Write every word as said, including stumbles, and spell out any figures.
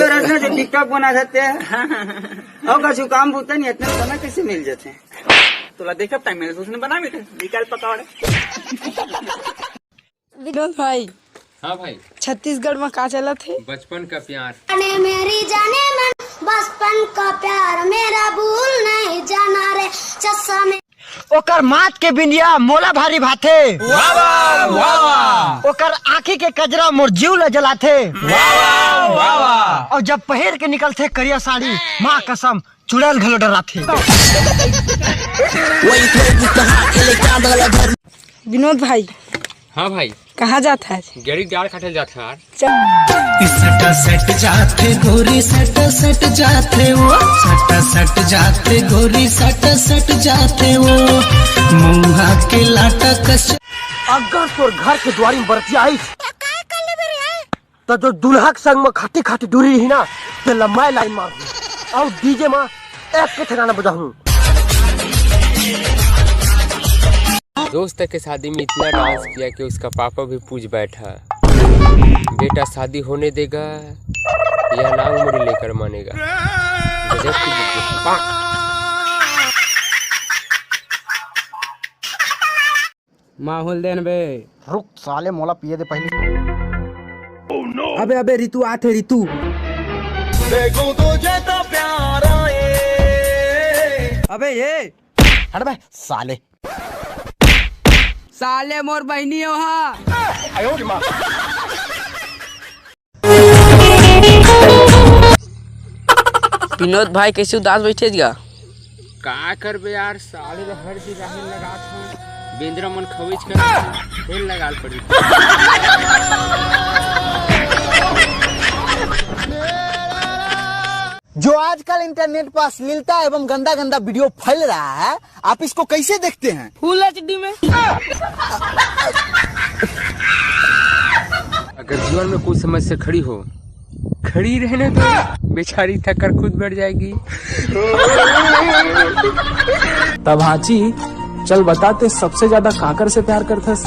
रचना जो टिकटॉक बना सकते हैं। और कछु काम बूता नहीं, इतना समय कैसे मिल जाते हैं? तोला देखब टाइम मिले, उसने बना बेटा, निकाल पकौड़े। विनोद भाई, हाँ भाई। छत्तीसगढ़ में का चलत हे? बचपन का प्यार। जाने मेरी जाने मन, बचपन का प्यार मेरा भूल नहीं जाना रे। चश्मे ओकर माथ के बिंदिया मोला भारी भाथे। वाह, वाह, वाह, वाह। ओकर आँखी के कजरा मोर जीव ल जलाथे। वाह, वाह, वाह, वाह। और जब पहिर के निकलथे करिया साड़ी, माँ कसम, चुड़ैल घलो डराथे। विनोद भाई, हाँ भाई। कहाँ जात है आज? गेड़ी डाल काटे जात है यार। चल। सटा सट जाथे गोरी, सटा सट जाथे वो, सटा सट जाथे गोरी, सटा सट जाथे वो, मुंहा के लाटा कस। अगर तोर घर के दुआरी में बरतिया आई, त जो दुल्हा के संग में खाती खाती दूरी रही ना, ते लम्बाई लाइन मार दी। और डीजे में एक के ठिकाना बजाऊं। दोस्त के शादी में इतना डांस किया कि उसका पापा भी पूछ बैठा, बेटा शादी होने देगा या नांग मुड़ी लेकर मानेगा। गजब की बुद्धि। माहौल देन बे। रुक साले, मोला पिए दे पहले। अबे अबे, रितु आथे, रितु। देखो तो जैसा प्यार आए। अबे ये हट बे साले। साले मोर बहिनी हो हा। विनोद भाई, कैसे उदास बैठे हस गा? का करबे यार, साले ल हर जगह हेल लगात हो। बेंदरा मन खवेच कर हेल लगा ल पड़ी। जो आजकल इंटरनेट पर अश्लीलता एवं गंदा गंदा वीडियो फैल रहा है, आप इसको कैसे देखते हैं? फुल एचडी में। अगर जीवन में कोई समस्या खड़ी हो, खड़ी रहने दो, बेचारी थक कर खुद बैठ जाएगी। तभाची, चल बता, ते सबसे ज्यादा काकर से प्यार करथस?